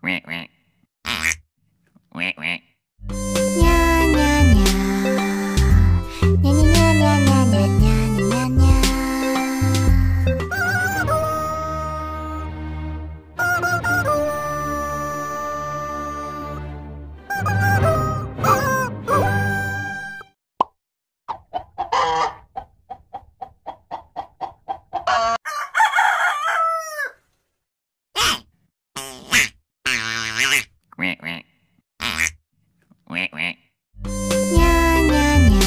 Quack, quack. Quack, quack. Nya nya nya. Nya nya nya nya nya nya nya nya nya. Quack, quack. Quack, quack. Nya nya nya.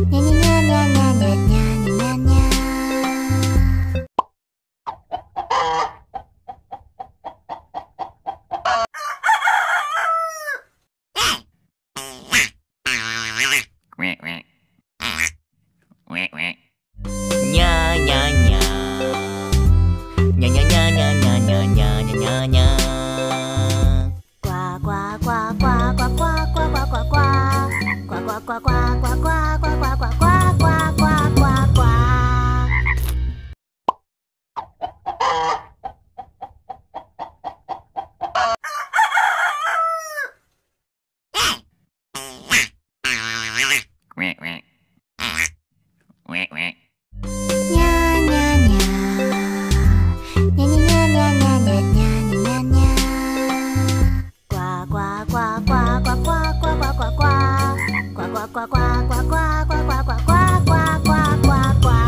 Nya nya nya nya nya nya nya nya nya. Quack, quack. Quack, quack. Nya nya nya. Nya nya nya nya nya nya nya nya nya. Quack quack quack quack quack quack quack quack quack. Quack quack quack quack quack quack quack quack quack quack quack quack quack. Quack, quack. Quack, quack. Nya nya nya. Nya nya nya nya nya nya nya nya nya. Quack quack quack quack quack quack quack quack quack quack. Quack quack quack quack quack quack quack quack quack quack quack quack quack quack.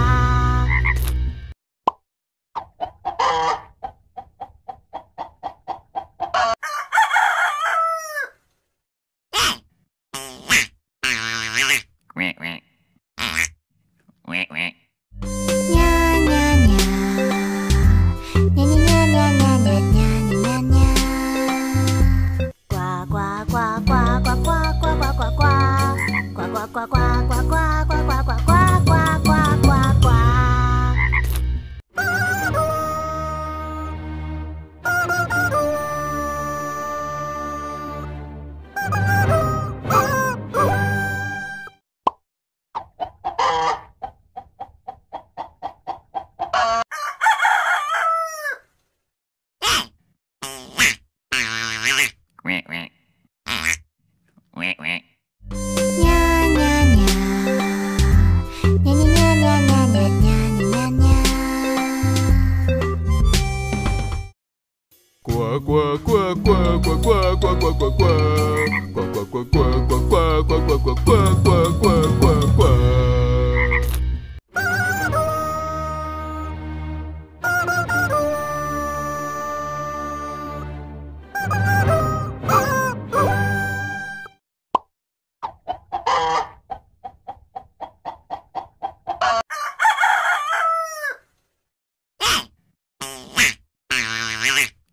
Quack, quack. Quack, quack. Nya nya nya. Nya nya nya nya nya nya nya nya nya. Quack quack quack quack quack quack quack quack quack quack. Quack quack quack quack quack quack quack quack quack quack quack quack quack quack. Quack, quack. Quack, quack. Nya nya nya. Nya nya nya nya nya nya nya nya nya. Quack, quack, quack, quack, quack, quack, quack, quack, quack, quack. Quack, quack, quack, quack, quack, quack, quack, quack, quack, quack, quack, quack, quack, quack.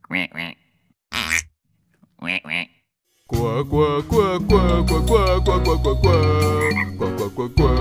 Quack, quack. Quack, quack. Quack, quack, quack, quack, quack, quack, quack, quack, quack, quack. Quack, quack, quack, quack.